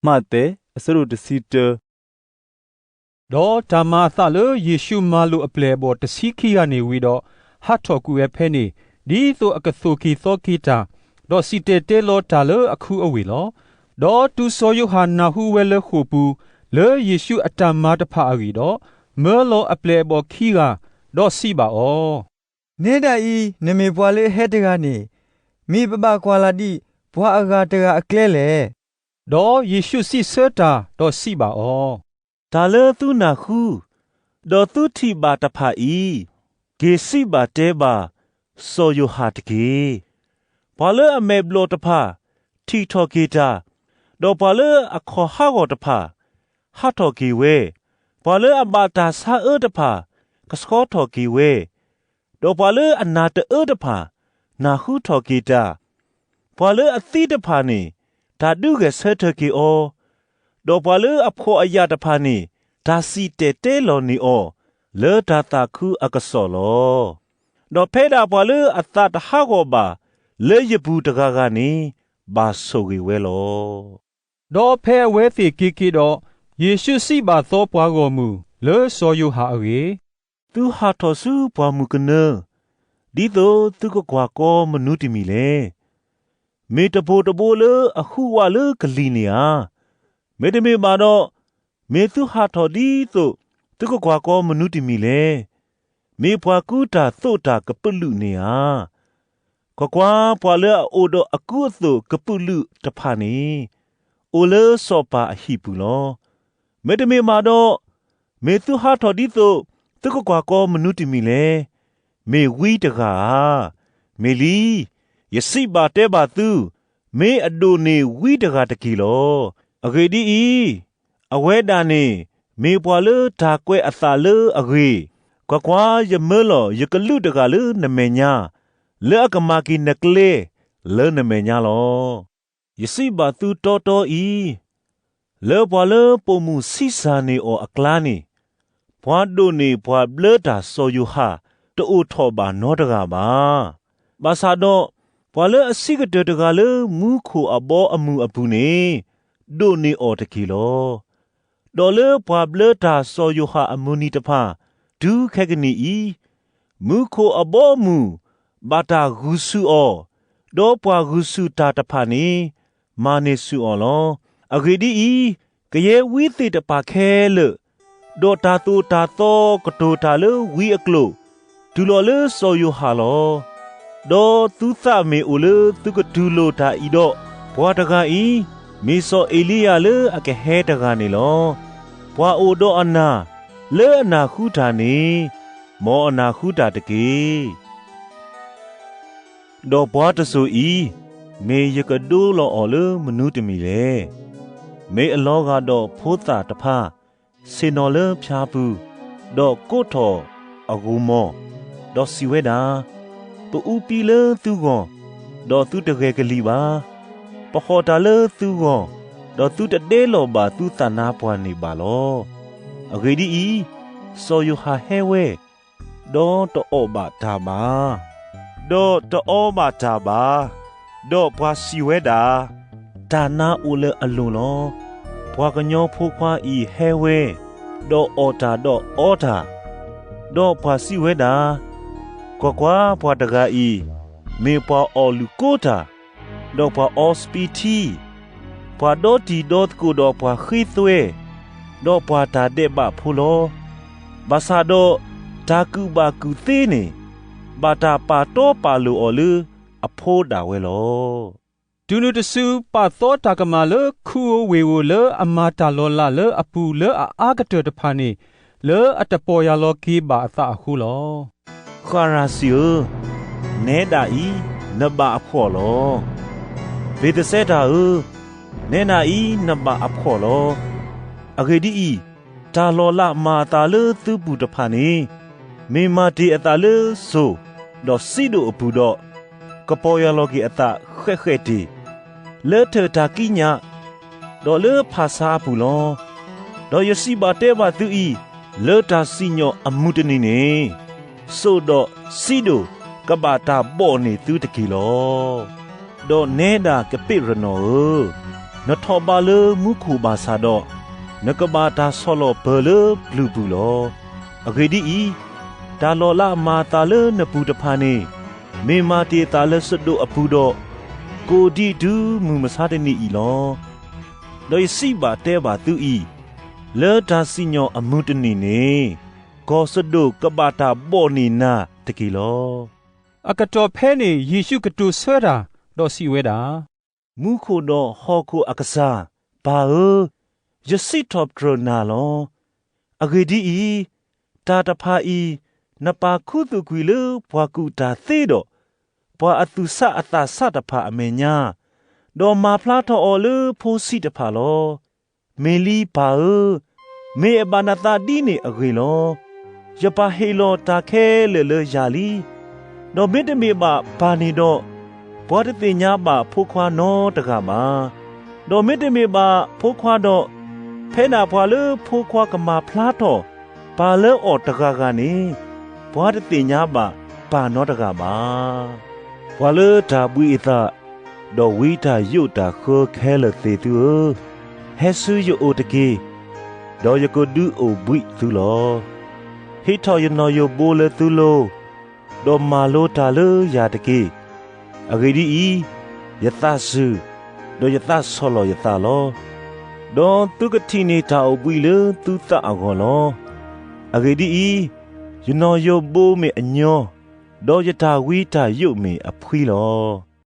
မးသဲ အဆၢဒိၣ်တဆံတၢ ဒီးတၢ်မၤအသးလၢယ့ၣ်ရှူးမၤလိာ်အပျဲၢ်အဘီၣ်တဆံခံဂၤန့ၣ်ဝံၤဒီး, ဟးထီၣ်ကွံာ်ဝဲဖဲန့ၣ်, ဒ်သိးအကသိၣ်က့ၤသီက့ၤတၢ်, ဒီးစံၣ်တဲၤတဲလီၤတၢ်လၢအခူအဝ့ၢ်လီၤ. ဒီးတုၤစီၤယိၤဟၣ်နၢ်ဟူဝဲလၢဃိာ်ပူၤ, လၢယ့ၣ်ရှူးအတၢ်မၤတဖၣ်အဂ့ၢ်ဒီး, မၢလီၤအပျဲၢ်အဘီၣ်ခံဂၤ, ဒီးစံးဘၣ်အီၤ, နဲဒၣ်အံၤ နမ့ၢ်ပှၤလၢအဟဲတဂၤန့ၣ်, မ့ၢ်ပဘၣ်ကွၢ်လၢ်ဒံးပှၤအဂၤတဂၤအကျဲလဲၣ်. ဒီးယ့ၣ်ရှူးစံးဆၢတၢ်, ဒီးစံးဘၣ်အီၤ, တၢ်လၢသုနၢ်ဟူ, ဒီးသုထံၣ်ဘၣ်တဖၣ်အံၤ, က့ၤစံးဘၣ်တဲဘၣ်စီၤယိၤဟၣ်တက့ၢ်. ပှၤလၢအမဲာ်ဘျီၣ်တဖၣ်, ထံၣ်ထီၣ်က့ၤတၢ်, ဒီးပှၤလၢအခီၣ်ဟးဂီၤတဖၣ်, ဟးထီၣ်က့ၤဝဲ, ပှၤလၢအဘၣ်တၢ်ဆါအၢတဖၣ်, ကဆှီထီၣ်က့ၤဝဲ, ဒီးပှၤလၢအနၢ်တအၢတဖၣ်, နၢ်ဟူထီၣ်က့ၤတၢ်, ပှၤလၢအသံတဖၣ်န့ၣ်, တၢ်ဒုးဂဲၤဆၢထၢၣ်က့ၤအီၤ, ဒီးပှၤလၢအဖှီၣ်အယာ်တဖၣ်န့ၣ်, တၢ်စံၣ်တဲၤတဲလီၤန့ၢ်အီၤ, လၢတၢ်သးခုအကစီၣ်လီၤ. ဒီးဖဲဒၣ်ပှၤလၢအသးတဟးဂီၤဘၣ်လၢယပူၤတဂၤဂၤန့ၣ်, ဘၣ်ဆိၣ်ဂ့ၤဝဲလီၤ. ဒီးဖဲအဝဲသ့ၣ်က့ၤက့ၤဒီး, ယ့ၣ်ရှူးစံးဘၣ်သီပှၤဂီၢ်မုၢ်လၢစီၤယိၤဟၣ်အဂ့ၢ်, သုဟးထီၣ်ဆူပှၢ်မုၢ်ကနၢ, ဒ်သိးသုကကွၢ်ကီမနုၤတမံၤလဲၣ်. မ့ၢ်တဘိတဘိလၢအဟူးဝးလၢကလံၤန့ၣ်ဧါ. မ့တမ့ၢ်ဘၣ်ဒီး, မ့ၢ်သုဟးထီၣ်ဒ်သိးသုကကွၢ်ကီမနုၤတမံၤလဲၣ်. မ့ၢ်ပှၤကူတၢ်သိးတၢ်ကပုာ်လုးန့ၣ်ဧါ. ကွၢ်ကွၢ်, ပှၤလၢအအိၣ်ဒီးအကူအသိးကပုာ်လုးတဖၣ်န့ၣ်, အိၣ်လၢစီၤပၤအဟံၣ်ပူၤလီၤ. မ့တမ့ၢ်ဘၣ်ဒီး, မ့ၢ်သုဟးထီၣ်ဒ်သိးသုကကွၢ်ကီမနုၤတမံၤလဲၣ်. မ့ၢ်ဝံတဂၤဧါ. မ့ၢ်လံ, ယစံးဘၣ်တဲဘၣ်သု, မ့ၢ်အဒိၣ်န့ၢ်ဝံတဂၤတက့ၢ်လီၤ. အဂ့ၢ်ဒ်အံၤ, အဝဲဒၣ်န့ၣ်မ့ၢ်ပှၤလၢတၢ်ကွဲးအသးလၢအဂ့ၤ, ကွၢ်ကွၢ်, ယမၢလီၤယကလူးတဂၤလၢနမဲာ်ညါ, လၢအကမၤက့ၤနကျဲလၢနမဲာ်ညါလီၤ. ယစံးဘၣ်သုတီတီအံၤ, လၢပှၤလၢပိာ်မုၣ်ဆံးစၢ်န့ၢ်အီၤအကျါန့ၣ်, ပှၤဒိၣ်န့ၢ်ပှၤဘျၢတၢ်စီၤယိၤဟၣ် တအိၣ်ထီၣ်ဘၣ်နီတဂၤဘၣ်. ဘၣ်ဆၣ်ဒီး, ပှၤလၢအဆံးကတၢၢ်တဂၤလၢမူခိၣ်အဘီအမုၢ်အပူၤန့ၣ်, ဒိၣ်န့ၢ်အီၤတက့ၢ်လီၤ. ဒီးလၢပှၤဘျၢတၢ်စီၤယိၤဟၣ်အမုၢ်နံၤတဖၣ်, တုၤခဲကနံၣ်အံၤ, မူခိၣ်အဘီအမုၢ်ဘၣ်တၢ်ဂုာ်ဆူၣ်အီၤ, ဒီးပှၤဂုာ်ဆူၣ်တၢ်တဖၣ်န့ၣ် မၤန့ၢ်ဆူၣ်အီၤလီၤ. အဂ့ၢ်ဒ်အံၤ, ကယဲၢ်ဝံသ့ၣ်တဖၣ်ခဲလၢာ်, ဒီးတၢ်သိၣ်တၢ်သီကတိၤတၢ်လၢဝံအကျိာ်, တုၤလီၤလၢစီၤယိၤဟၣ်လီၤ. ဒီးသုသးမ့ၢ်အိၣ်လၢသုကတူၢ်လိာ်တၢ်အံၤဒီး, ပှၤတဂၤအံၤ, မ့ၢ်စီၤအ့ၤလံယၤလၢအကဟဲတဂၤန့ၣ်လီၤ. ပှၤအိၣ်ဒီးအနၢ်, လၢအနၢ်ဟူတၢ်န့ၣ်, မ်အနၢ်ဟူတၢ်တက့ၢ်. ဒီးပှၤတစိၤအံၤ, မ့ၢ်ယကဒိလီၤအီၤလၢမနုၤတမံၤလဲၣ်. မ့ၢ်အလီၤဂာ်ဒီးဖိသၣ်တဖၣ်, ဆ့ၣ်နီၤလၢဖၠါပူၤ, ဒီးကိးထီၣ်အဂိာ်မီၢ်, ဒီးစံးဝဲဒၣ်, ပအူပံလၢသုဂီၢ်, ဒီးသုတဂဲၤကလံၤဘၣ်. ပဟီၣ်တၢ်လၢသုဂီၢ်, ဒီးသုတဒဲလီၤဘၣ်သုသးနါပှၢ်န့ၣ်ဘၣ်လီၤ. အဂ့ၢ်ဒ်အံၤ, စီၤယိၤဟၣ်ဟဲဝဲ, ဒီးတအီၣ်ဘၣ်တၢ်ဘၣ်, ဒီးတအီဘၣ်တၢ်ဘၣ်, ဒီးပှၤစံးဝဲဒၣ်, တၢ်နါအိၣ်လၢအလိၤလီၤ. ပှၤကညီဖိခွါအံၤဟဲဝဲ, ဒီးအီၣ်တၢ်ဒီးအီတၢ်, ဒီးပှၤစံးဝဲဒၣ်, ကွၢ်ကွၢ်, ပှၤတဂၤအံၤ, မ့ၢ်ပှၤအီၣ်လုၣ်ကိတၢ်, ဒီးပှၤအီစပံးထံ, ပှၤဒီတံၤဒီသကိးဒီးပှၤဃ့သွဲ, ဒီးပှၤတၢ်ဒဲးဘးဖိလီၤ. ဘၣ်ဆၣ်ဒီးတၢ်ကူၣ်ဘၣ်ကူၣ်သ့န့ၣ်, ဘၣ်တၢ်ပာ်တီပာ်လိၤအီၤလၢအဖိဒၣ်ဝဲလီၤ. တုၤနုၤတစုပာ်သီတၢ်ကမၣ်လၢခူဧိၤဝ့ၢ်ဧိၤလၢအမၤတၢ်လီၤလးလၢအပူၤလၢအအါကတၢၢ်တဖၣ်န့ၣ်, လၢအတပီၢ်ယၢ်လီၤက့ၤဘၣ်အသးအဃိလီၤ. ဃရၤစံဧၢ, နဲဒၣ်အံၤနဘၣ်အဖှီၣ်လီၤ. ဘ့းသစဲတၢ်ဧၢ, နဲဒၣ်အံၤနဘၣ်အဖှီၣ်လီၤ. အဂ့ၢ်ဒ်အံၤ, တၢ်လီၤလးမၤအသးလၢသုပူၤတဖၣ်န့ၣ်, မ့ၢ်မၤတ့ၢ်အသးလၢစိၤဒီးစံဒိၣ်အပူၤဒီး, ကပီၢ်ယၢ်လီၤက့ၤအသးဃဲးဃဲးတ့ၢ်, လၢထၢၣ်တၢ်ကံးညာ်, ဒီးလၢဖၣ်ဆါအပူၤလီၤ. ဒီးယစံးဘၣ်တဲဘၣ်သုအံၤ, လၢတၢ်စံၣ်ညီၣ်အမုၢ်တနံၤန့ၣ်, စိၤဒီးစံဒိၣ်ကဘၣ်တၢ်ဘီၣ်န့ၢ်သုတက့ၢ်လီၤ. ဒီးနဲဒၣ်ကပ့းရနီၣ်ဧၢ, နထီၣ်ဘးလၢမူခိၣ်ဘၣ်ဆၣ်ဒီး, နကဘၣ်တၢ်ဆီၣ်လီၤပၢၤလၢပျုၤပူၤလီၤ. အဂ့ၢ်ဒ်အံၤ, တၢ်လီၤလးမၤအသးလၢနပူၤတဖၣ်န့ၣ်, မ့ၢ်မၤတ့ၢ်အသးလၢစဒိၣ်အပူၤဒီး, ကအိၣ်ဒံးတုၤမုၢ်မဆါတနံၤအံၤလီၤ. ဒီးယစံးဘၣ်တဲဘၣ်သုအံၤ, လၢတၢ်စံၣ်ညီၣ်အမုၢ်တနံၤန့ၣ်, ကီၢ်စဒိၣ်ကဘၣ်တၢ်ဘီၣ်န့ၢ်နၤတက့ၢ်လီၤ. အကတီၢ်ဖဲန့ၣ် ယ့ၣ်ၡူးကတိၤဆၢတၢ်, ဒီးစံးဝဲဒၣ်, မူခိၣ်ဒီးဟီၣ်ခိၣ်အကစၢ်, ပၢ်ဧၢ, ယစံးထီၣ်ပတြၢၤနၤလီၤ. အဂ့ၢ်ဒ်အံၤ, တၢ်တဖၣ်အံၤ, နပာ်ခူသူၣ်ကွံာ်လၢပှၤကူၣ်တၢ်သ့ဒီး, ပှၤအသူၣ်ဆးအသးဆးတဖၣ်အမဲာ်ညါ, ဒီးမၤဖျါထီၣ်အီၤလၢဖိဆံးတဖၣ်လီၤ. မ့ၢ်လံပၢ်ဧၢ, မ့ၢ်အဘၣ်နသးဒ်န့ၣ်အဂ့ၢ်လီၤ. ယပၢ်ဟ့ၣ်လီၤတၢ်ခဲလၢာ်လၢယၤလံ. ဒီးမ့တမ့ၢ်ဘၣ်ပၢ်န့ၣ်ဒီး, ပှၤတသ့ၣ်ညါဘၣ်ဖိခွါနီတဂၤဘၣ်. ဒီးမ့တမ့ၢ်ဘၣ်ဖိခွါဒီး, ဖဲဒၣ်ပှၤလၢဖိခွါကမၤဖျါထီၣ်ပၢ်လၢအီၤတဂၤဂၤန့ၣ်, ပှၤတသ့ၣ်ညါဘၣ်ပၢ်နီတဂၤဘၣ်. ပှၤလၢတၢ်ဘှံးအသး, ဒီးဝံတၢ်ယိးတၢ်ဃၢခဲလၢာ်သ့ၣ်သုဧၢ, ဟဲဆူယအိၣ်တက့ၢ်, ဒီးယကဒုးအိၣ်ဘှံးသုလီၤ. ဟ့ၣ်ထီၣ်ယနီၣ်ယိၤဘိလၢသုလိၤ, ဒီးမၤလိတၢ်လၢယၤတက့ၢ်. အဂ့ၢ်ဒ်အံၤ, ယသးစူၤ, ဒီးယသးဆီၣ်လီၤယသးလီၤ. ဒီးသုကထံၣ်န့ၢ်တၢ်အိၣ်ဘှံးလၢသုသးအဂီၢ်လီၤ. အဂ့ၢ်ဒ်အံၤ, ယနီၣ်ယိၤဘိမ့ၢ်အညီ, ဒီးယတၢ်ဝံတၢ်ယိးမ့ၢ်အဖှံလီၤ.